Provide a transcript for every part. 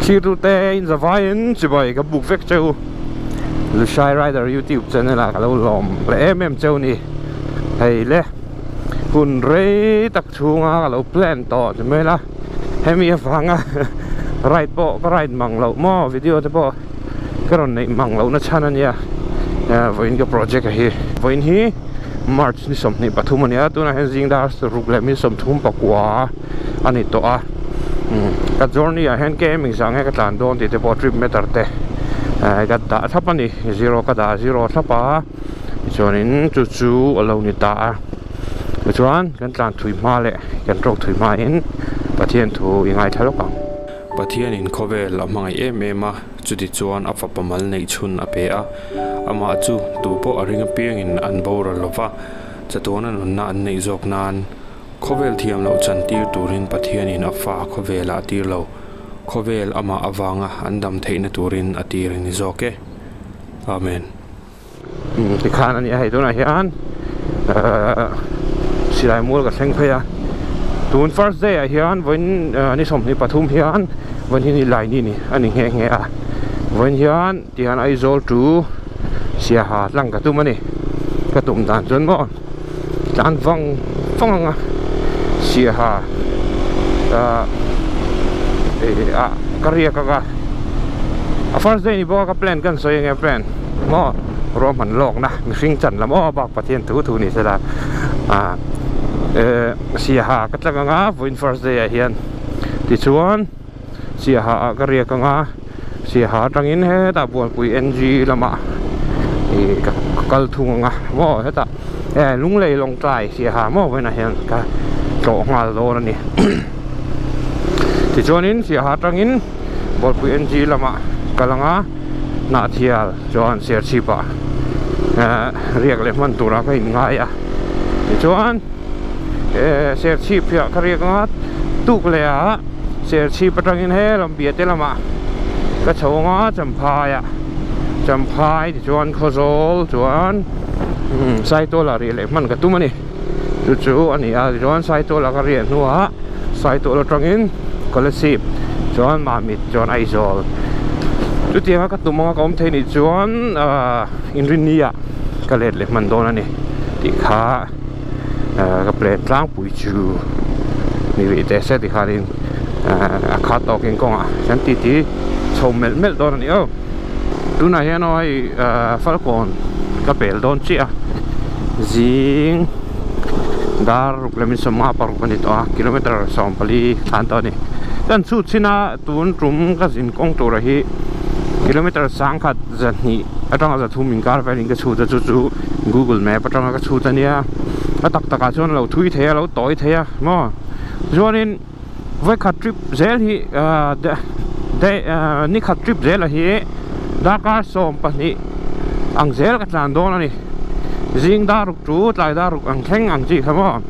Thirtute in zavaiin chibai ka buk vek cheu Lushai Rider YouTube channel ah ka lo lawm leh em em cheu ni. Hei le hun rei tak chhunga ka lo plan tawh ti mai la hemi avanga ride pawh ka ride mang loh maw video te pawh ka rawn neih mang lohna chhan a nia vawiin ka project a hi vawiin hi March ni 23 a nia tunah hian zing dar ruk leh min 34 a ni tawh a ka journey ah hian km engzah nge ka tlan dawn tih te pawh trip meter te ka dah thlap a ni zero ka dah zero thlap a tichuanin chu chu a lo ni ta a tichuan kan tlan thui hma leh kan tawk thui hma in Pathian thu i ngaithla lawk ang. Pathianin khawvel a hmangaih em em a, chuti chuan a fapa mal neih chhun a pe a, amah chu tupawh a ring apiangin an boral lova, chatuana nunna an neih zawk nan. Khawvel thiam loh chan tir turin Pathianin a fa khawvelah a tir lo. Khawvel amah avanga an dam theihna turin a tir a ni zawk e. Amen. Tikhan a ni a hei tunah hian ahh silai mual ka thleng phei a tun first day ah hian vawiin ni 23 hian vawiin hi ni lai ni ni a ni nghe nghe a vawiin hian tihian Aizawl to Siaha tlang ka tum a ni ka tum dan chuan maw tlan vang vang ang a Siaha ahh ah ka riak ang a a first day ni bawk a ka plan kan sawi enge plan maw ruahman lawk na mihring chan lam aw bak Pathian thu thu ni sela ah eh Siaha ka tlang ang a vawiin first day ah hian tichuan Siaha ah ka riak ang a Siaha atangin hetah Bualpui NG lamah ih ka kal thung ang a maw hetah eh Lunglei Lawngtlai Siaha maw vawiinah hian ka tlawh nghal dawn a ni tichuanin Siaha atangin Bualpui NG lamah kal ang a Hnahthial chuan Serchhip ah eh riak leh hman turah ka inngai a tichuan eh Serchhip hi ah ka riak ang a tuk leh ah. Serchhip atangin he lam biate lamah ka chho ang a Champhai ah Champhai tichuan Khawzawl chuan Saitual ah riah leh hman ka tum a ni chu chu a ni a tichuan Saitual ah ka riah hnuah Saitual atangin Kolasib chuan Mamit chuan Aizawl chutianga ka tum anga ka awm thei nih chuan ahh Inrinni ah ka let leh hman dawn a ni tih kha. ka plan tlangpui chu ni rih teh se tikhanin a khat tawkin kawngah kan titi chho melh melh dawn a ni aw tunah hian aw hei falkawn ka pel dawn chiah a zing dar ruk leh 56 a ni tawh a kilometer 14 thlan tawh a ni kan chhut chin a tun tum ka zin kawng tura hi kilometer 10 200 atanga 300 inkar velin ka chhut a chu chu google map atanga ka chhut ania a tak takah chuan a lo thui thei a a lo tawi thei a maw chuanin vawikhat trip zel hi ahh de ni khat trip zel a hi darkar 12 ang zel ka tlan dawn a ni zing dar ruk chu tlai dar ruk ang thleng ang chi kha maw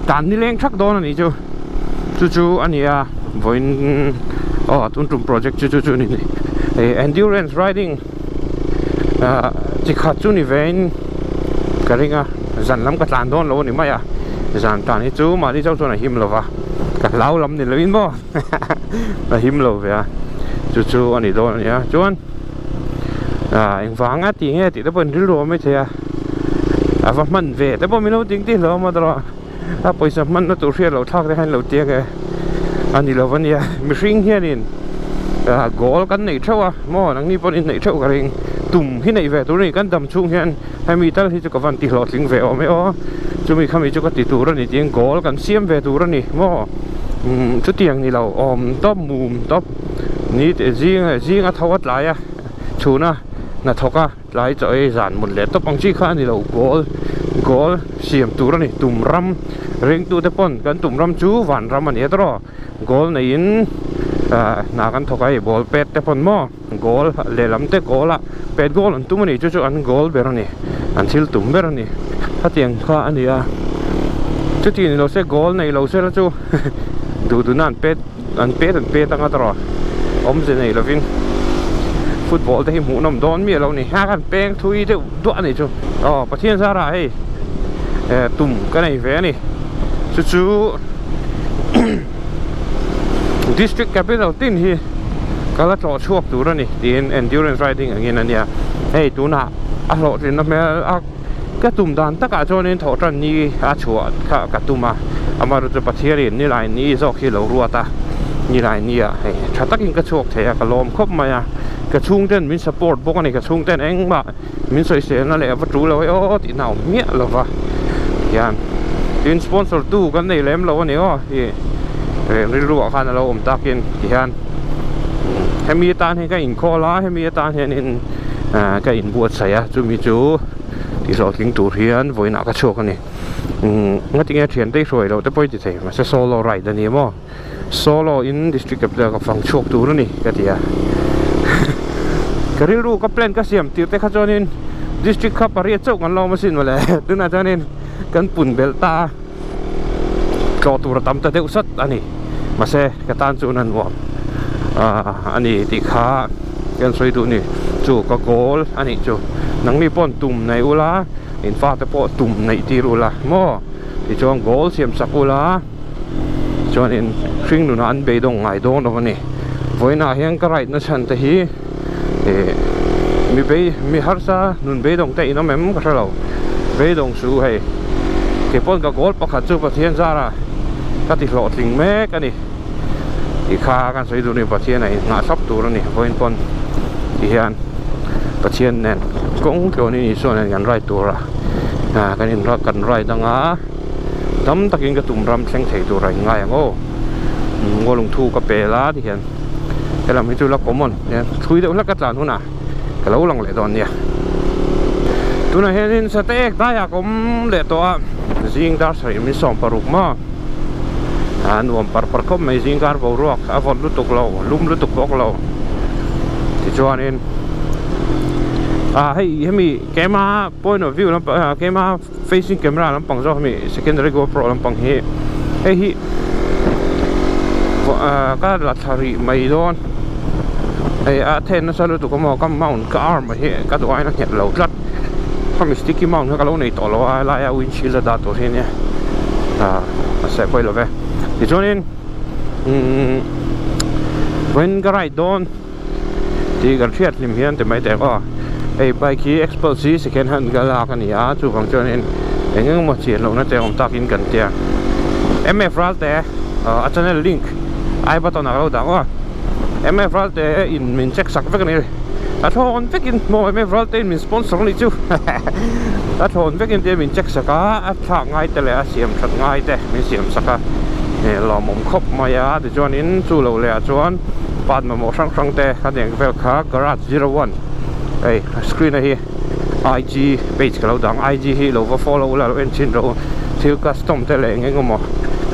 tlan nileng thak dawn a nih chu chu chu a ni a vawiin aw tun tum project chu chu chu a ni endurance riding ah chi khat chu ni vein ka ring a zan lam ka tlan dawn lo a ni mai a zan tan hi chu mahni chauh chuan a him lo va ka hlau lam ni loin maw a him lo ve a chu chu a ni dawn a ni a chuan ah engvang a tih nge tih te pawh in rilru a awm maithei a a va hman ve te pawh min lo ding tih hlawm a tawh a pawisa hmanna tur hriat loh thlak te khan lo tiang e a ni lo ania mihring hianin ah goal kan neih theuh a maw nangni pawhin in neih theuh ka ring tum hi neih ve tur a ni kan dam chhung hian hemi tal hi chu ka van ti hlawhtling ve awm e aw chumi khami chu ka ti tur a ni tiin goal kan siam ve tur a ni maw umm chutiang ni lo awm tawp mum tawp ni te zing zing a tho a tlai a chhun a hnathawk a. Tlai chaw ei zan mut leh tawp ang chi kha a ni lo, goal goal siam tur a ni, tum ram ringtute pawn kan tum ram chu van ram a ni a tawrh aw, goal neiin ah hna kan thawk a hei ball pet te pawn maw goal lehlam te goal ah pet goal an tum a ni chu chu an goal ber a ni an thil tum ber a ni hetiang kha a ni a chuti ni lo se goal nei lo se la chu duh duhna an pet. An pet an pet anga tawrh awmze nei lovin football te hi hmuhnawm dawn miah lo a ni a kan peng thui deuh duah a nih chu aw Pathian zarah hei eh tum ka nei ve a ni chu chu district capital tin hi. Ka la tlawh chhuak tur a ni tiin endurance riding angin a nia. Hei tunah a hlawhtlinna hmel a ka tum dan takah chuanin thawh tan ni a chhuah kha ka tum a, amaherawhchu chu Pathianin nilai ni zawk hi lo ruat a, nilai nia hei tha takin ka chhuak thei a ka lawm khawp mai a, ka chhungten min support bawk a ni, ka chhungten engmah min sawiselna leh a va tul lo e aw tihna a awm miah lo va tihian tin sponsor tu kan nei lem lo a ni aw ih rilru ah khan a lo awm takin tihian hemi atan hian ka inkhâwl a hemi atan hianin ah ka inbuatsaih a chumi chu tihhlawhtling tur hian vawiinah ka chhuak a ni umm ngatinge thiante i hruai loh te pawh i ti thei mahse solo ride a ni maw. Solo in district capital ka fang chhuak tur a ni ka ti a ka rilru ka plan ka siam tir te kha chuanin district kha pariat chauh kan lawm asin mawle tunah chuanin kan pun belh ta a tlawh tur a tam ta deuh sat a ni mahse ka tan chuan a nuam ah a ni tih kha kan sawi duh ni chu ka goal a nih chu nangni pawh tum nei ula in fate pawh tum neih tir ula maw tichuan goal siam sak ula. Chuanin hring nunah an beidawng ngai dawn lo a ni. Vawiinah hian ka ride na chhan te hi ih mi bei mi harsa nun beidawng te in awm em ka hre lo. Beidawng su hei kei pawn ka goal pakhat chu Pathian zara ka ti hlawhtling mek a ni. Tih kha kan sawi duh ni Pathian a inngah thlap tur a ni. Vawiin pawn ti hian Pathian nen kawng tluanin Isua nen kan ride tur a kan in kan ride anga. Tam takin ka tum ram thleng thei tur a inngai ang aw. Ngaw lungthu ka pel a ti hian helam hi chu la common nia thui deuh hlek ka tlan hunah ka lo lang leh dawn nia. Tunah hianin sate ek daiah ka awm leh tawh a, zing dar sarih min 16 maw a nuam par par khawp mai zing kar boruak a vawt lutuk lo lum lutuk bawk lo tichuanin ah hei hemi keima point of view lampang keima. Facing camera lampang zawk hemi secondary GoPro lampang hi hei hi ka la thla rih mai dawn hei a then nasa lutuk a maw ka mount ka arm hi ka duh aiin a nghet lo tlat khami sticky mount kha ka lo nei tawh lo a helaia windshield a dah tur hi ania ah mahse pawi lo ve tichuanin umm vawiin ka ride dawn. Tih kan hriat hlim hian ti mai teh aw. Hei bike hi Xpulse hi second hand ka lak a ni a, chuvang chuanin eng eng emaw chian lohna te awm takin kan tia. MF Ralte a channel link I button ah ka lo dah ang aw. MF Ralte in min check sak vek a ni. A thlawn vekin maw MF Ralte in min sponsor a nih chu. A thlawn vekin tia min check sak a, a thlak ngai te leh a siam that ngai te min siam sak a. Lawmawm khawp mai a tichuanin chu lo leh ah chuan part mamawh hrang hrang te a nek vel kha garage 01 hei screen a hi IG page ka lo dang IG hi lo va follow ula lo en thin rawh u thil custom te leh eng eng emaw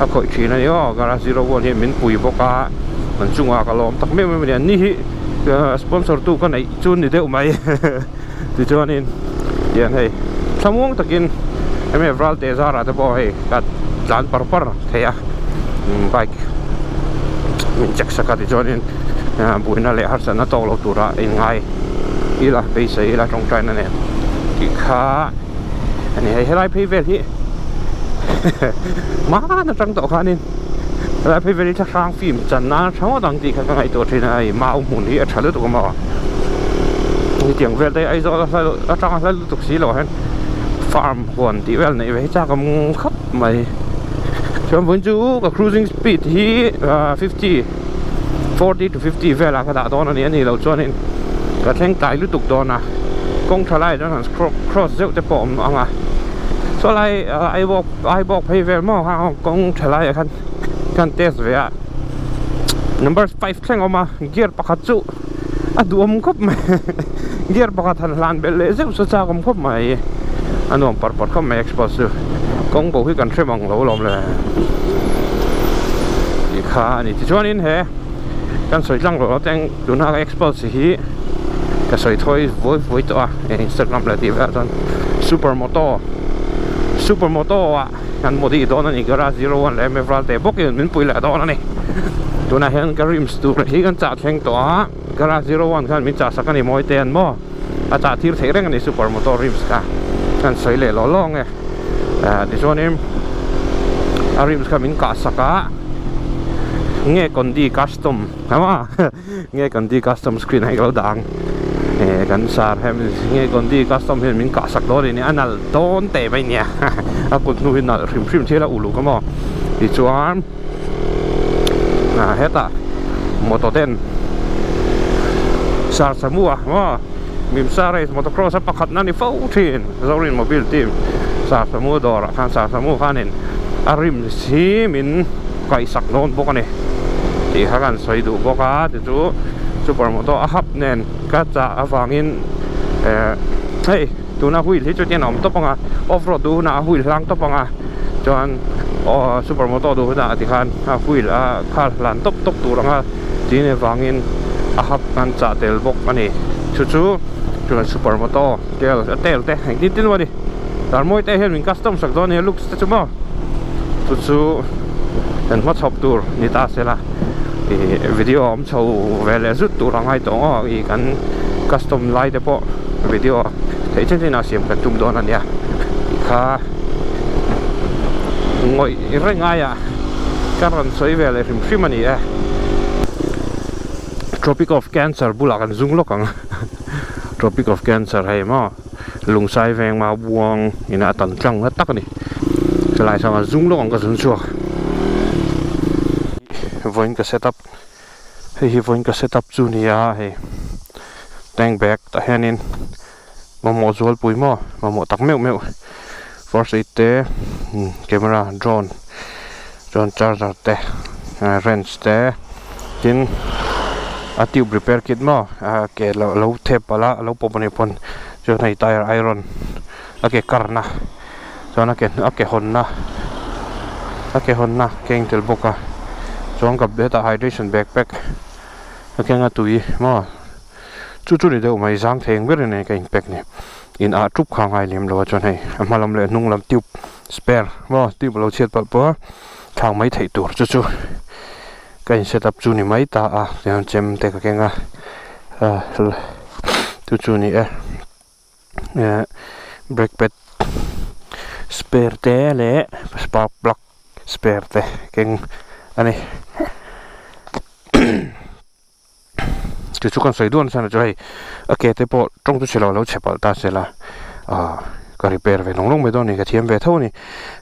a khawih thin a ni aw garage 01 hian min pui bawk a an chungah ka lawm tak meuh meuh a ni an ni hi sponsor tu ka neih chu ni deuh mai tichuanin tian hei thlamuang takin hemi Ralte zarah te pawh hei ka tlan par par thei a bike min check sak a tichuanin buaina leh harsatna tawk lo tura inngai ila beisei ila tawngtaina nen tih kha a ni hei helai phei vel hi hman atang tawh khanin helai phei vel hi thlahrang film chan nan a tha ngawt ang tih kha ka ngaihtuah thin a hei mau hmun hi a tha lutuk a maw hetiang vel te Aizawl a hla atanga hla lutuk si loh hian farm huan tih vel neih ve hi chak awm khawp mai chuan vawiin chu ka cruising speed hi 50 40 to 50 velah ka dah dawn a ni a nih loh chuanin ka thleng tlai lutuk dawn a kawng tha laiah chuan han cross zeuh te pawh a awm ang a saw lai Aibawk Aibawk phei vel maw kha kawng tha laiah khan khan test ve a number 5 thleng a awm a gear pakhat chu a duhawm khawp mai gear pakhat han hlan belh leh zeuh chu chak awm khawp mai a nuam par par khawp mai Xpulse chu kawng bo hi kan hre mang lo alawm le tih kha a ni tichuanin he kan sawi tlang rawh teng tuna ka Xpulse hi ka sawi thawi vawi vawi tawh a Instagram leh tih velah chuan super moto super moto ah kan modi dawn a ni garage 01 leh MF Ralte bawkin min pui leh dawn a ni tunah hian ka rims tur hi kan chah thleng tawh a garage 01 khan min chah sak a ni mawi te an maw a chah thir theih reng a ni super motor rims kha kan sawi leh lawh lawng e tichuanin a rims kha min kah sak a. Nge Kondi custom hama nge Kondi custom screen ah hi ka lo dah ang eh kan sar hem nge Kondi custom hian min kah sak dawn a ni a nalh dawn teh mai nia a kut hnu hi nalh hrim hrim thil a uluk a maw tichuan ah hetah motor ten sar samua maw Mimsa race motocross a pakhatna ni fo thin Zorin mobile team sar samu dawrah khan sar samu khanin a rim hi min kaihsak dawn bawk a ni tih kha kan sawi duh bawk a tichu super moto a hap nen ka chah avangin eh hei tuna wheel hi chutin a awm tawp ang a off road duh hunah a wheel hlang tawp ang a chuan aw super moto duh hunah tikhan a wheel a kha hlan tawp tawp tur ang a tin avangin a hap kan chah tel bawk a ni chu chu chuan super moto tel a tel te engtin tin emaw ni darmawi te hian min custom sak dawn a ni a looks te chu maw chu chu kan hmachhawp tur ni ta se la ih video a awm chho ve leh zut tur a ngai tawh ang aw ih kan custom lai te pawh video theih chen chen ah siam kan tum dawn a nia tih kha ngawih reng aiah ka rawn sawi ve leh hrim hrim a ni e Tropic of Cancer bulah kan zung lawk ang Tropic of Cancer hei maw Lungsai veng mau buang ina a tan tlang na tak a ni helai sangha zung lawk ang ka zun chhuak vawiin ka set up hei hi vawiin ka set up chu nia hei tank bag tah hianin mamawh zualpui maw mamawh tak meuh meuh first aid te camera drone chuan charger te wrench te tin a tube repair kit maw a ke lo lo thep palh a a lo pawp a nih pawn chuan hei tyre iron a ke karna chuan a ke a ke hawnna a ke hawnna keng tel bawk a chuan ka hetah hydration backpack a kenga tui maw. Chu chu ni deuh mai zang thei ang berin a ka in pack ni in ah tup kha a ngai lem lo a chuan hei a hma lam leh a hnung lam tube spare maw tube a lo chhiat palh pawh a thlak mai theih tur chu chu ka in set up chu ni mai ta a tihian chem te ka keng a ah chu chu ni e eh brake pad spare te leh spark plug spare te keng a ni. Chu chu kan sawi duan nasa chu hei a ke te pawh tawng chu chhelo lo chhe palh ta se la ah ka repair ve lawng lawng mai dawn a ni ka thiam ve tho a ni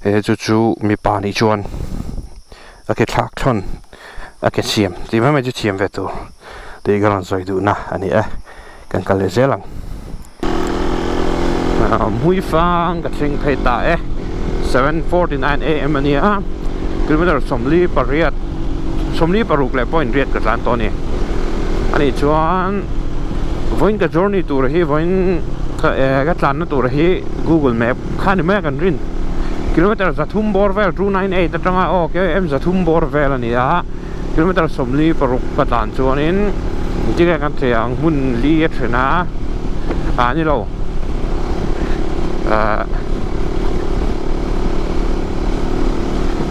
he chu chu mipa nih chuan a ke thlak thawn a ke siam tih mai mai chu thiam ve tur tih ka rawn sawi duhna a ni e kan kal leh zel ang hmui fang ka thleng phei ta e 7:49 am a nia kilometer 48 46 leh point riat ka tlan tawh a ni ani chuan vawiin ka journey tur hi vawiin ka tlanna tur hi google map kha ni mai a kan rin kilometer 300 bawr vel 298 atanga aw km 300 bawr vel a ni a. Kilometer 46 ka tlan chuanin engtin nge kan thei ang hmun li a then a ah ni lo ah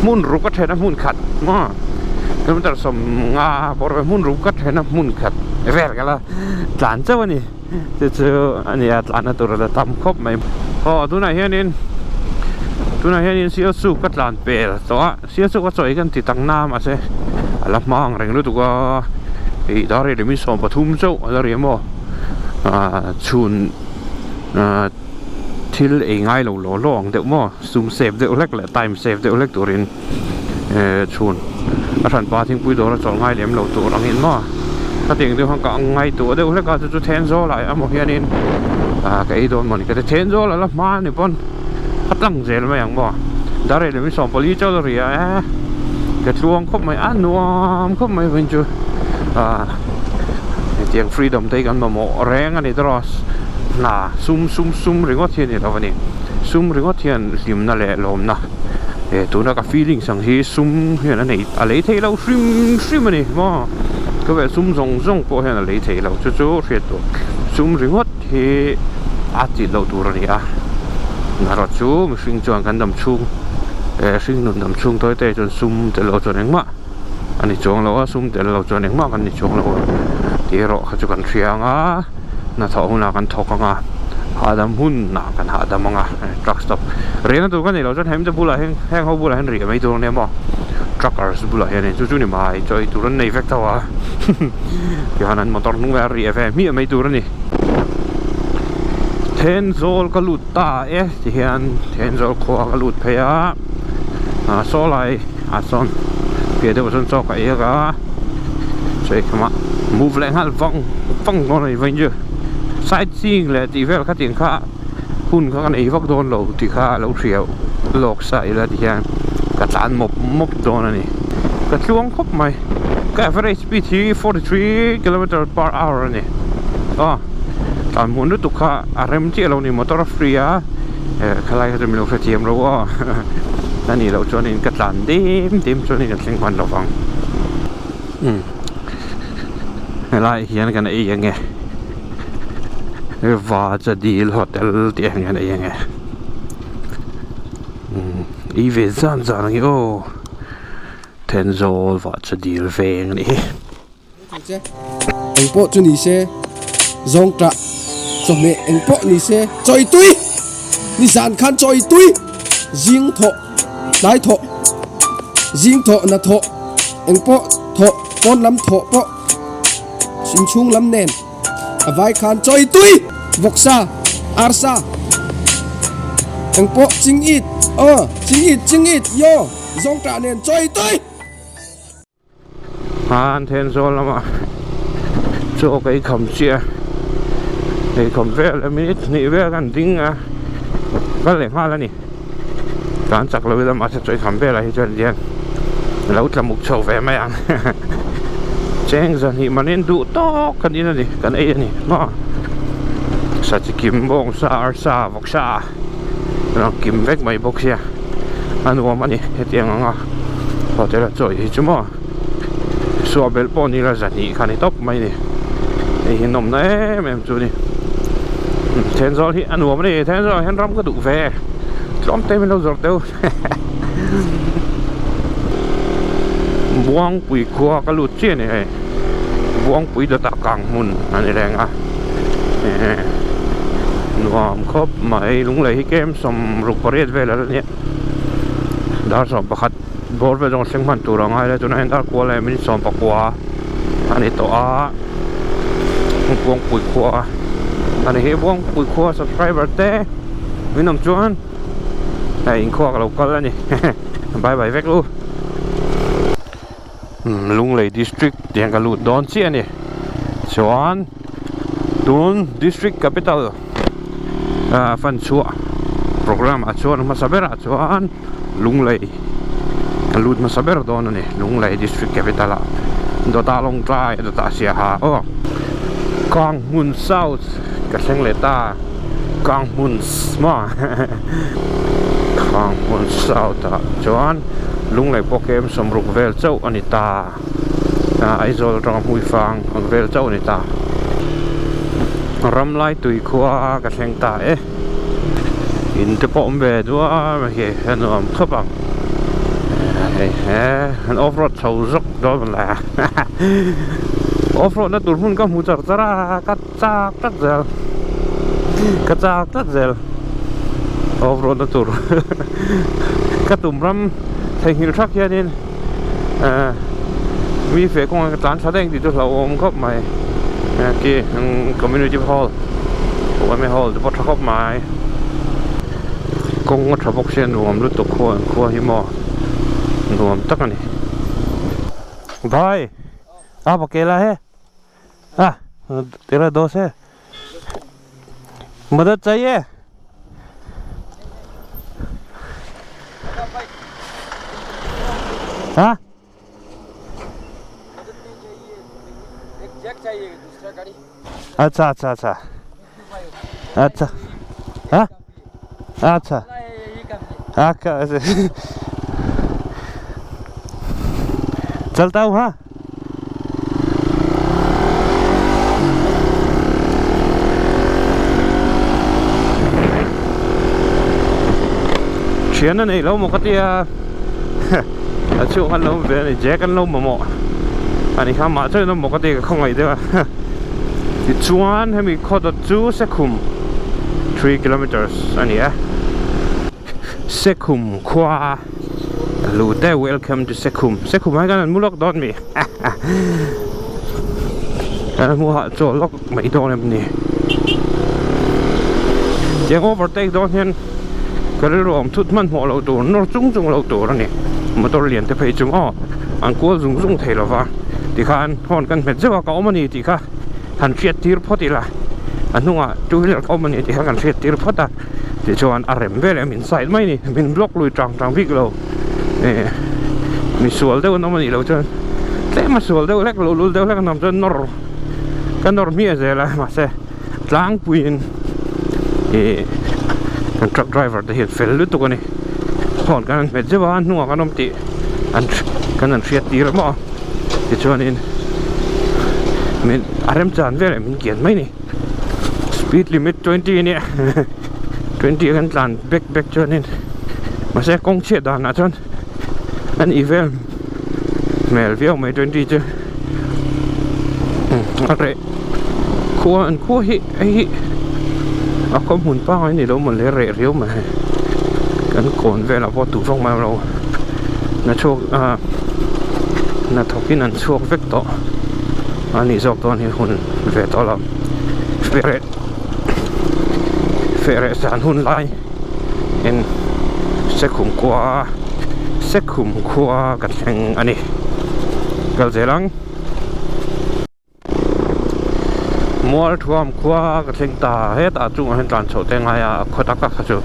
hmun ruk a then a hmun khat maw kilometer 50 bawr vel hmun ruk a then a hmun khat vel ka la tlan chauh a ni chu chu a ni a tlanna tur a la tam khawp mai aw tunah hianin tunah hianin sialsuk ka tlan pel tawh a. Sia chu ka chawi kan ti tak na mahse a la hma ang reng lutuk a ih dar hi lem in 13 chauh a la ri maw ah chhun ah thil ei ngai lo law law ang deuh maw sum save deuh hlek leh time save deuh hlek turin eh chhun a hranpa thingpui dawr a chawlh ngai lem lo tur ang in maw ka ti ang deuh khan ka ang ngai tuah deuh hlek a chu chu Thenzawl ah emaw hianin ah ka ei dawn mawni ka ti Thenzawl a la hma a ni pawn. A tlang zel mai ang maw dar leh mi 14 chauh la ri a e ka tluang khawp mai a nuam khawp mai vawiin chu ah hetiang freedom te hi kan mamawh reng a ni tawh hna sum sum sum ringawt hi a ni lo a ni sum ringawt hian hlimna leh lawmna eh tuna ka feelings ang hi sum hian a nei a lei theih loh hrim hrim a ni maw khawvel sum zawng zawng pawh hian a lei theih loh chu chu hriat tur sum ringawt. Hi a tih loh tur a ni a erawh chu mihring chuan kan dam chhung eh hring nun dam chhung tawi te chuan sum tel lo chuan engmah a ni chuang lo a sum tel lo chuan engmah kan ni chuang lo a tih erawh kha chu kan hria ang a hnathawh hunah kan thawk ang a hahdam hunah kan hahdam ang a truck stop riahna tur ka nei lo chuan hemi te bulah hian heng ho bulah hian riah mai tur a nia maw. Truckers bulah hianin chu chu ni mai chaw ei tur an nei vek tho a tihian an motor hnung leh a riah ve hmiah mai tur a ni. Thenzawl ka lut ta e tihian Thenzawl khua ka lut phei a ah saw lai ah sawn piah deuh ah sawn chaw ka ei a chaw ei khamah move leh nghal vang vang dawn a ni vawiin chu side seeing leh tih vel khatiang kha. Hun kha ka nei vak dawn lo tih kha a lo hria lawk sa ila ti hian ka tlan mawp mawp dawn a ni. Ka tluang khawp mai. Ka average speed hi 43 kilometer per hour a ni. Aw tlan hmun lutuk kha a rem chiah lo ni motor a free a eh khalai kha chu min lo hrethiam ro aw a nih loh chuanin ka tlan dim dim chuanin ka thleng hman lovang. Umm helaiah hian kan ei ange. Vajadil hotel tih ang hian ei ange umm ei ve zan zan ang hi aw Thenzawl Vajadil veng a nih hi. Eng pawh chu ni se zawng tah chawhmeh eng pawh ni se chawi tui nizan khan chawi tui zing thawh tlai thawh zing thawh na thawh eng pawh thawh pawn lam thawh pawh inchhung lam nen a vai khan chawi tui vawksa arsa engpawh ching it aw ching it ching it yo zawngtah nen chawi tui. An Thenzawl lamah chaw ka ei kham chiah a, ei kham vel a minute hnih vel kan ding a kal leh nghal a ni. Tlan chak lo ila mahse chaw ei kham velah hi chuan hian lo tla muk chho ve mai ang cheng zahnih manin duh tawk kan in a ni kan ei a ni maw sa chi kim bawng sa arsa vawksa rang kim vek mai bawk sia a nuam a ni hetiang anga hotel a chaw hi chu maw suah belh pawh ni ila zahnih kha ni tawp mai a ni hei hi nawmna em em chu a ni Thenzawl hi a nuam a ni Thenzawl ah hian ram ka duh ve tlawm te min lo zawrh teuh Buangpui khua ka lut chiah a ni hei Buangpui dawtah kang hmun a ni reng a nuam khawp mai lunglei hi kem sawmruk pariat vel a la nia dar 11. Bawr vel zawng thleng hman tur a ngai lai tunah hian dar kual leh minute 19 a ni tawh a Buangpui khua a ni hi Buangpui khua subscriber te min awm chuan hei inkhua ka lo kal a ni bye bye vek u Lunglei district tih hian ka lut dawn chiah a ni chuan tun district capital ah fan chhuah programme ah chuan hmasa berah chuan. Lunglei a lut hmasa ber dawn a ni Lunglei district capital ah dawtah Lawngtlai dawtah Siaha aw Kanghmun south ka thleng leh ta Kanghmun maw Kanghmun south ah chuan Lunglei pawh kem sawmruk vel chauh a ni ta Aizawl atanga Hmuifang ang vel chauh a ni ta Ramlai tui khua ka thleng ta e. In te pawh awm ve duai mai hi a nuam khawp ang hei he an off road chho zawk dawn la off road na tur hmun ka hmu char char a ka chak tlat zel ka chak tlat zel off road na tur ka tum ram theihnghilh thak hianin eh mi feh kawngah ka tlan tha daih ang tih chu hlauhawm khawp mai khi community hall yma hall te pawh tha khawp mai kawng a tha bawk sia nuam lutuk khua an khua hi maw nuam tak a ni bhai aap akela hai ah tera dost hai madad chahiye हाँ अच्छा अच्छा अच्छा अच्छा हाँ अच्छा हाँ चलता हूँ हाँ Thian a nei lo maw ka tia a chhung an lo awm ve a ni jack an lo mamawh a ni kha mah chuan in awm maw ka tia ka khawngaih deuh a tichuan hemi khaw dawt chu Sekhum 3 kilometers a ni a Sekhum khua. Lut e welcome to Sekhum Sekhum ah hian kan han mu lawk dawn mi kan mu hah chaw lawk mai dawn em ni tiang overtake dawn hian ka rilru awm thut hmanhmawh loh tur nawr chung chung loh tur a ni motor lian te phei chu maw an kual zung zung thei lova tikhan horn kan hmet zeuh a ka awm a ni tih kha han hriat tir phawt ila a hnungah two wheeler ka awm a ni tih kha kan hriat tir phawt a tichuan a rem vel em inside mai a ni min block lui tang tang bik lo eh misual deuh an awm a nih loh chuan tlem a sual deuh hlek lo lul deuh hlek an awm chuan nawr ka nawr hmiah zel a mahse tlangpuiin ih kan truck driver te hian fel lutuk a ni horn kan han hmet zeuh a hnungah kan awm tih an kan han hriat tir maw tichuanin min a remchan vel eh min kian mai a ni speed limit 20 a nia 20 a kan tlan bek bek chuanin mahse kawng chhiat danah chuan a nih vel hmel viau mai 20 chu a reh khua an khua hi hei hi a khaw hmun pangai ni lo maw le reh riau mai hei kan kawn velah pawh duh vak mai lo hna chhuak ah hna thawk in an chhuak vek tawh a nih zawk dawn hi hun ve tawh lo feh feh reh zan hun lai in sekhum khua sekhum khua ka thleng a ni kal zel ang. Mualthuam khua ka thleng ta hetah chungah hian tlan chhoh te ngai a a khaw tak a kha chu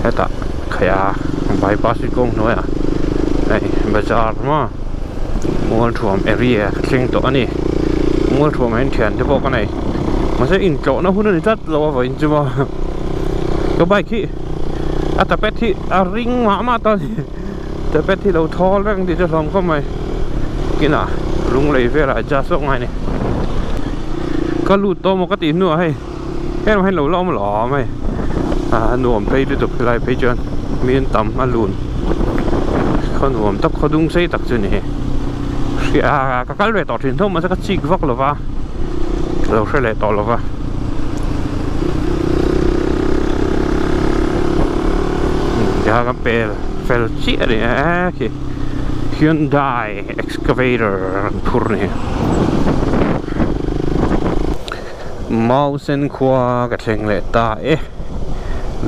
hetah khaih a bypass hi kawng hnuaiah hei bazar maw Mualthuam area ka thleng tawh a ni Mualthuam ah hian thian te pawh ka nei mahse intlawhna hun a ni tlat lo a vawiin chu maw ka bike hi a tapet hi a ring mah mah ta a ni. Tapet hi lo thawl reng tih chu hlawm khawp mai kinah lunglei velah adjust lawk ngai a ni ka lut tawh maw ka tih hnuah hei heng hian lo la awm lo mai a nuam phei lutuk helai phei chuan mi an tam a lun khaw nuam tak khaw dung sei tak chu a ni hria ka kal ve tawh thin tho mahse ka chik vak lo va ka lo hre leh tawh lo va. Tikha kan pel fel chiah a ni e khi Hyundai excavator an phur a ni Mausen khua ka thleng leh ta e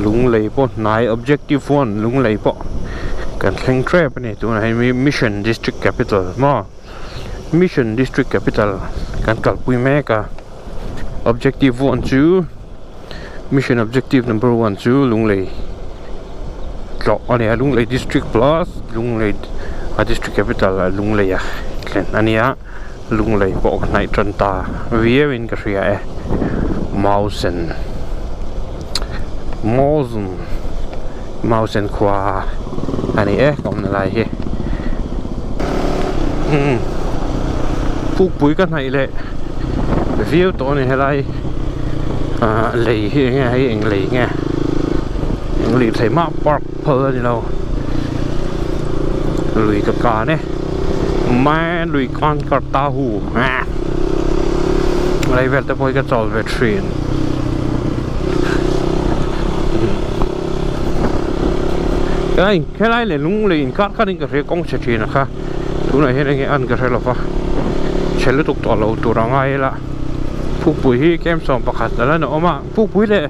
Lunglei pawh hnai objective one Lunglei pawh kan thleng tep a ni tunah hian Mission District Capital maw. Mission District Capital kan kalpui mek a objective one chu Mission objective number one chu Lunglei tlawh a ni a Lunglei District plus Lunglei a District Capital ah Lunglei a thlen a ni a Lunglei pawh ka hnaih tan ta viau in ka hria e Mausen Mausen Mausen khua a ni e ka awmna lai hi umm pukpui ka hnaih leh viau tawh a ni helai ah lei hi enge hei eng lei nge eng lei thei mah park phal a ni lo lui ka kan e mai lui kan karta hu lei vel te pawh hi ka chawl ve thin. Helai helai leh lung lei inkar khat in ka hria kawng chhe thin a kha tunah hian enge an ka hre lo va chhe lutuk tawh lo tur a ngai ila pukpui hi 11 a la na awm a pukpui leh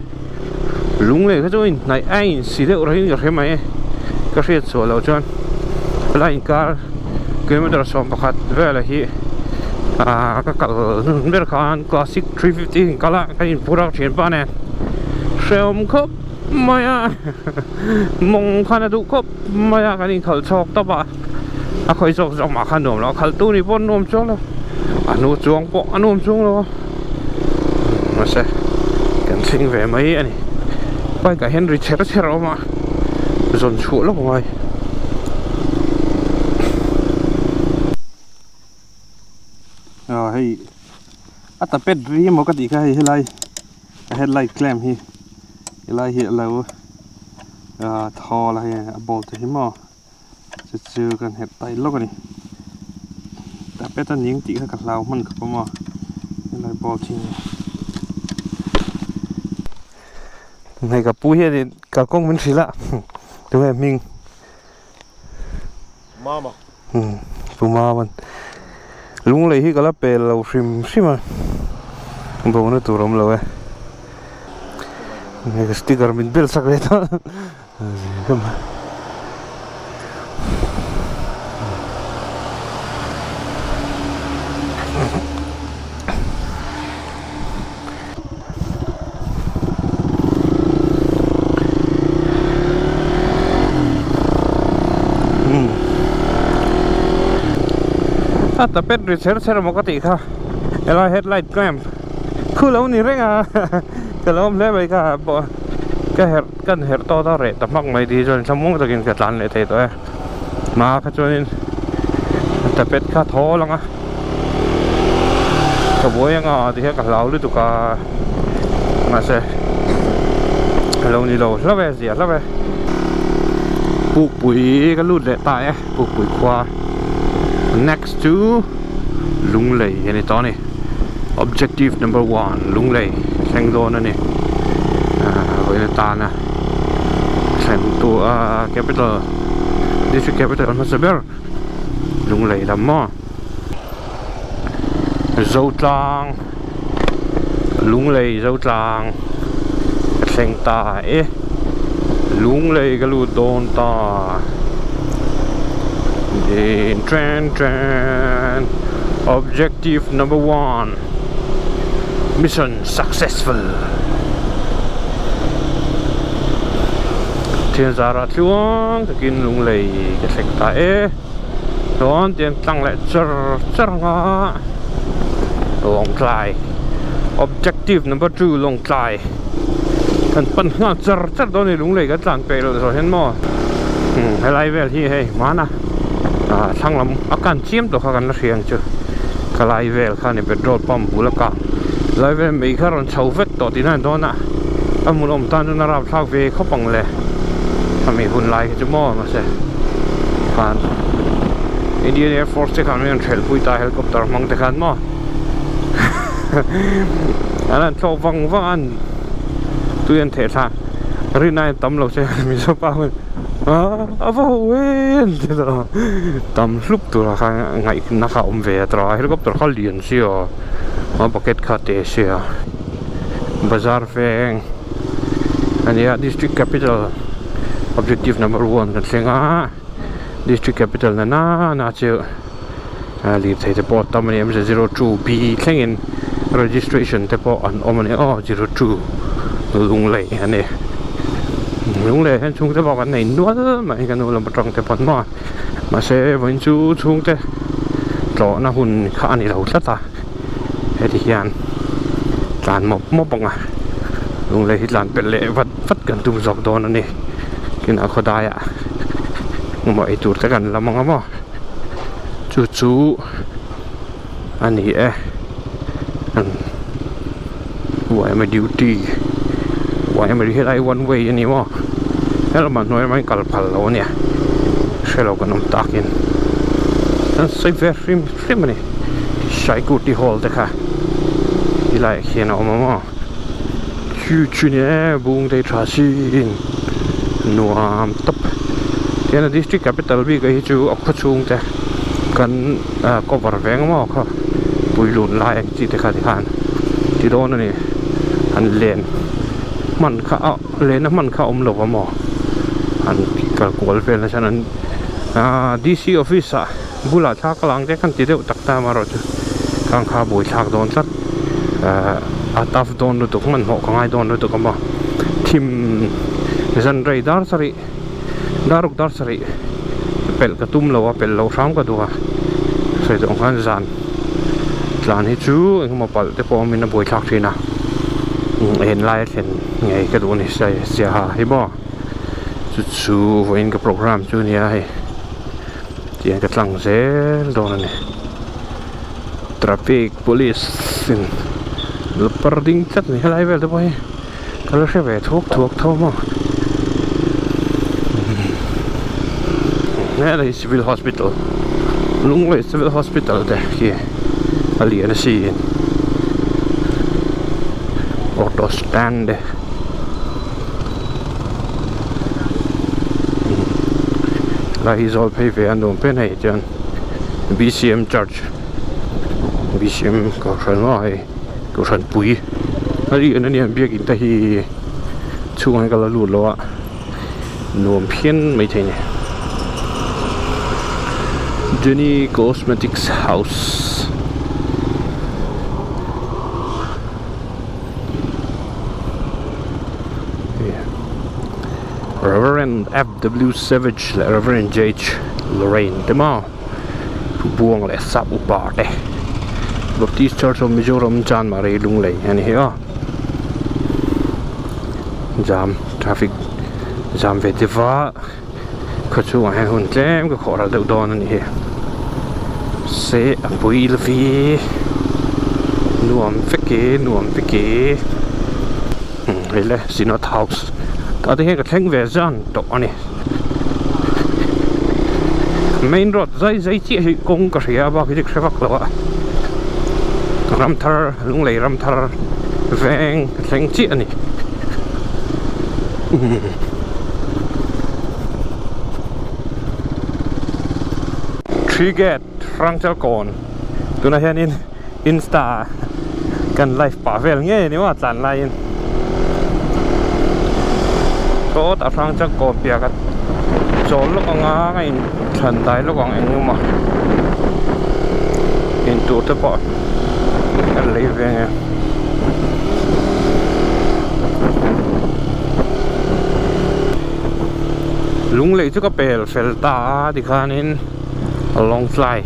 lung lei kha chu inhnaih a insi deuh reng in ka hria mai e ka hriat chhuah loh chuan helai inkar kilometer 11 vel hi ah ka kal hnun ber khan classic 350 in kal a ka inphur a ka thianpa nen hrehawm khawp mai a mawng khan a duh khawp mai a kan inkhalh chhawk tawp a a khawi zawk zawk mah kha nuam lo a khalh tu ni pawh nuam chuang lo a hnu chuang pawh a nuam chuang lo a mahse kan thleng ve mai a ni bike ah hian ri chher chher a awm a zawn chhuah lawk a ngai. Aw hei a tapet ri emaw ka tih kha hei helai a headlight clamp hi helai hi a lo ah thawl a hei a bolt te hi maw chu chu kan herh tai lawk a ni tapet a ning tih kha ka hlau hman khawp a maw helai bolt hi. Hei ka pu hianin kalkawng min hrilh a tunge hming. Mama. Umm Pu Mama'n Lunglei hi ka la pel lo hrim hrim a, bona tur a awm lo e. Ka sticker min bel sak leh ta. A tapet ri chher chher maw ka tih kha helai headlight clamp khu lo ni reng a ka lo awm hle mai kha pawh ka herh kan herh tawt a reh ta hmak mai tih hi chuan thlamuang takin ka tlan leh thei tawh e hma kha chuanin tapet kha thawl ang a ka buai anga ti hian ka hlau lutuk a mahse a lo ni lo hlauh e zia hlauh e pukpui ka lut leh ta e pukpui khua next chu lunglei a ni tawh a ni objective number one lunglei thleng dawn a ni ah vawiin atana thlen tu a capital district capital hmasa ber lunglei lam maw Zotlang Lunglei Zotlang ka thleng ta e Lunglei ka lut dawn ta in tren tren objective number one mission successful Thian zarah tluang takin Lunglei ka thleng ta e. Chuan tiang tlang leh char char anga Lawngtlai objective number 2 Lawngtlai kan pan nghal char char dawn a ni Lunglei kan tlan peih loh zawh hian maw helai vel hi hei hmana ah thlang lam a kan chiam tawh kha kan la hria ang chu khalai vel kha ni petrol pump bul a kang lai vel mei kha rawn chho vek tawh tihna a ni dawn a a hmun awm tan chuan a rapthlak ve khawp ang le khami hun lai kha chu maw mahse khan Indian Air Force te khan min rawn thelh pui ta helicopter hmang te khan maw an han thlawk vang vang a an tui an theh thla rin aiin tam lo che Mizo pa hun ah a va ho em ti tawh tam hlup tura kha ngaihna kha a awm ve a tawh helicopter kha lian sia a bucket kha te sia bazar veng a nia district capital objective number one kan thleng a district capital na nana chu lirthei te pawh a tam a ni awmze 02 B thlengin registration te pawh an awm a ni aw 02 Lunglei a ni Lunglei ah hian chhungte pawh kan nei nual mai kan nu lam atang te pawn maw mahse vawiin chu chhungte tlawhna hun kha a ni lo tlat a heti hian tlan mawp mawp ang a Lunglei hi tlan pelh leh vat vat kan tum zawk dawn a ni kinah khawdaiah engmaw eitur te kan lam ang a maw. Chu chu a ni e yma duty yma helai one way a ni maw helamah hnuai lamah hian kal phal lo a nia hrelo kan awm takin an sawi ve hrim hrim a ni Saikuti hall te kha helaiah khian a awm a maw chu chu ni e bung te hi tha sin nuam tawp tihian a district capital bik ah hi chu a khaw chhung te kan cover ve ang maw kha puilun lai ang chi te kha tikhan ti dawn a ni an len hman kha ah len a hman kha a awm lo a maw an kal kual vel nasa an ah D_C office ah. Bulah thla ka lang te khan ti deuh tak ta amaherawhchu khang kha buai thlak dawn tlat ahh a tough dawn lutuk hmanhmawh ka ngai dawn lutuk a maw thim zan rei dar sarih dar ruk dar sarih pelh ka tum lo a pelh loh hram ka duh a sawi tawh ang khan zan tlan hi chu engemaw palh te pawh awmin a buai thlak thin a en lai a thlen ngei ka duh a ni siaha hi maw chu chu vawiin ka programme chu a nia hei. Tihian ka tlang zel dawn a ni traffic police in par ding tlat mai helai vel te pawh hi ka la hre ve thuak thuak tho maw helai civil hospital Lunglei civil hospital te khi a lian a sin auto stand te. Lai hi zawl phei ve a nuam phian hei chuan B_C_M church B_C_M kohhran maw hei kohhran pui a ri en ania biakin te hi chhungah hian ka la lut lo a nuam phian maithei a ni Jenny cosmetics house. Reverend F.W. Savage leh Reverend J.H. Lorraine te maw Pu Buang leh Sap Upa te Baptist Church of Mizoram Chanmari Lunglei a ni hi aw jam traffic jam ve tiva khaw chhungah hian hun tlem ka khawh ral deuh dawn a ni hi se a pui lavi nuam vek e nuam vek e hei le Synod House tah te hian ka thleng ve zan tawh a ni main road zai zai chiah hi kawng ka hria a bak hi chu ka hre vak lo a Ramthar Lunglei Ramthar veng ka thleng chiah a ni. Tree gate Hrangchal kawn tunah hianin insta ah kan live pah vel ngei a ni maw tlan laiin sawtah Hrangchal kawn piah ka chawl lawk ang a ka in thlan dai lawk ang eng emaw in tur te pawh ka lei ve ang e. Lunglei chu ka pel fel ta a tikhanin Lawngtlai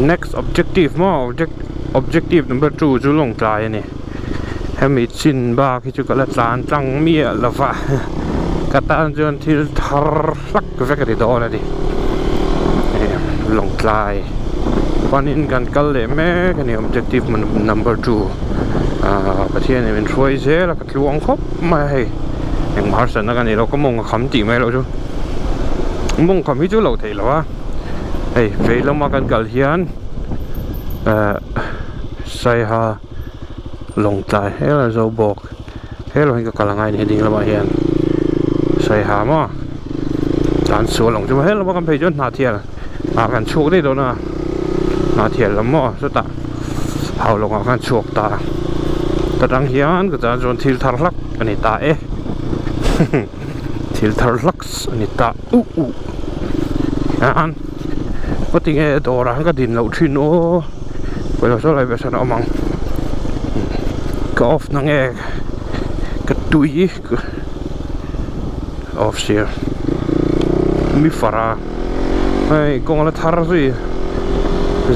next objective maw objective number 2 chu Lawngtlai a ni hemi chin bak hi chu ka la tlan tlang miah lo va ka tan chuan thil thar hlak vek a ni dawn a ni Lawngtlai panin kan kal leh mek a ni objective number 2 ahh Pathianin min hruai zel a ka tluang khawp mai a hei engmah harsatna ka nei lo ka mawng a kham tih mai loh chu mawng kham hi chu lo theih loh a hei vei lama kan kal hian ehh saiha Lawngtlai helai zo bawk helai hi ka kal angai a ni he ding lamah hian saiha maw tan sual ang chu maw helama kan phei chuan hnahthial ah kan chhuak daih dawn a hnahthial lam maw chutah haulawngah khan chhuak ta ta tang hian ka tan chuan thil thar hlak a ni ta e thil thar hlak a ni ta uh uh hian ka ti nge dawrah hian ka din loh thin aw pawisa saw lai vek sawn a awm ang ka off na nge ka tui off sir mi fara hei kawng a la thar zui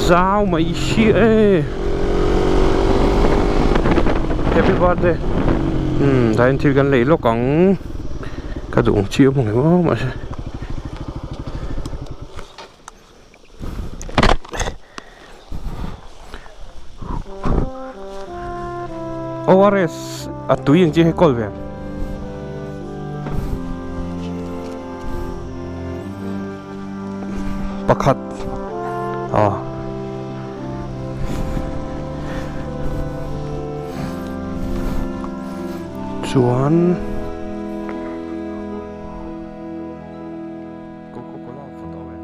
zau mai si e happy birthday umm dah hian thil kan lei lawk ang ka duh ang chiah ang emaw mahse. ORS a tui ang chi hi kawl ve pakhat ah chuan Coca-Cola photo e.